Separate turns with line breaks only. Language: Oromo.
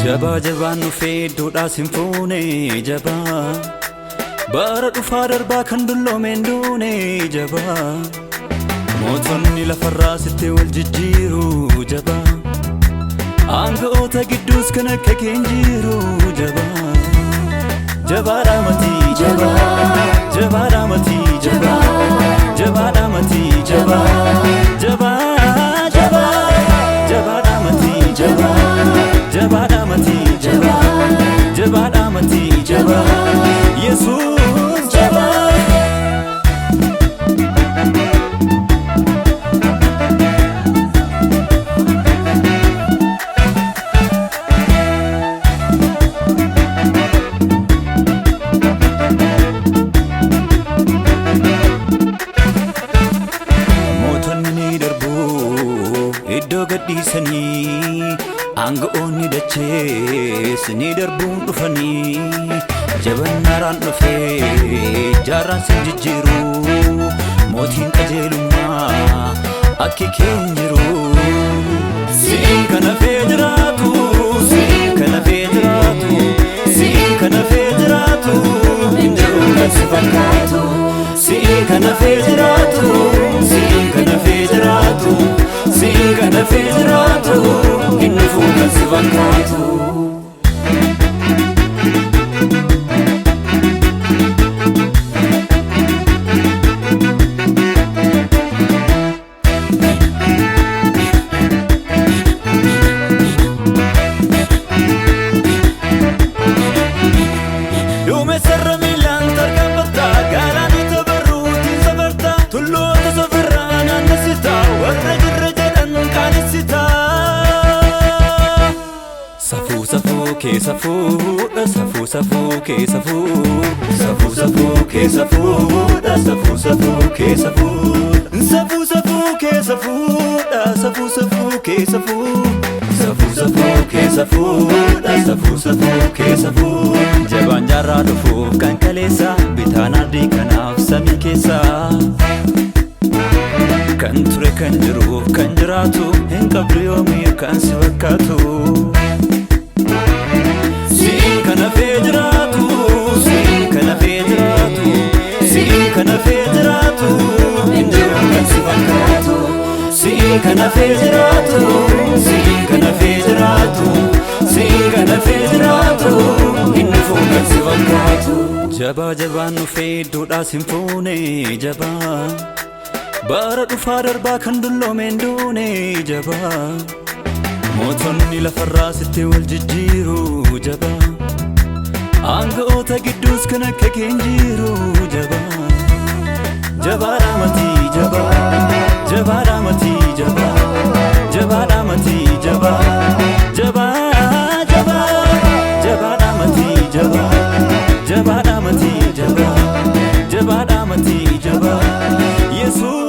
Jabaa jabaan dhufee iddoodhaas hin fuune jabaa. Bara dhufaa darbaa kan dulloome hin duune jabaa. Mootonni lafarraa sitti wal jijjiiru jabaa. Aanga'oota gidduus kan akka kee hin jiru jabaa. Jabaadha matii jabaa. Jabaadha matii jabaa. Jabaadha matii jabaa. Jabaa jabaa. Jabaadha matii jabaa. Jabaadha matii jabaa. Jabaadha matii jabaa. Yesuus jabaa. Mootonni ni darbu iddoo gadhiisanii, aanga'oonni dachees ni darbuun dhufanii. Jabannaaraan dhufee jaarraan sin jijjiiru, mootiin qajeelummaa akki kee hin jiru. Si'iin kan hafee jiraatu, si'iin kan hafee jiraatu, si'iin kan hafee jiraatu, hin jiru kan si fakkaatu. Si'iin kan hafee jiraatu, si'iin kan hafee jiraatu, si'iin kan hafee jiraatu, hin dhufu kan si fakkaatu. Duumessarra miilaan tarkaanfatta, galaanota barruutiin safarta, tulloota sofirraa naannessita, warra jirra jedhan qaanessita. Safuu safuu kee safuudha, safuu safuu kee safuu, safuu safuu kee safuudha, safuu safuu kee safuu, safuu safuu kee safuudha, safuu safuu kee safuu, safuu safuu kee safuudha, safuu safuu kee safuu. Jabaan jaarraa dhufuuf kan kaleessa, bitaan ardii kanaaf samii keessa. Kan ture, kan jiruuf kan jiraatu, hin qabdu yoomiif kan si fakkaatu. Si'iin kan hafee jiraatu, si'iin kan hafee jiraatu, si'iin kan hafee jiraatu, hin jiru kan si fakkaatu. Si'iin kan hafee jiraatu, si'iin kan hafee jiraatu, si'iin kan hafee jiraatu, hin dhufu kan si fakkaatu. Jabaa jabaan dhufee iddoodhaas hin fuune jabaa. Bara dhufaa darbaa kan dulloome hin duune jabaa. Mootonni lafarraa sitti wal jijjiiru jabaa. Aanga'oota gidduus kan akka kee hin jiru jabaa. Jabaadha matii jabaa. Jabaadha matii jabaa. Jabaadha matii jabaa. Jabaa jabaa. Jabaadha matii jabaa. Jabaadha matii jabaa. Jabaadha matii jabaa. Yesuus.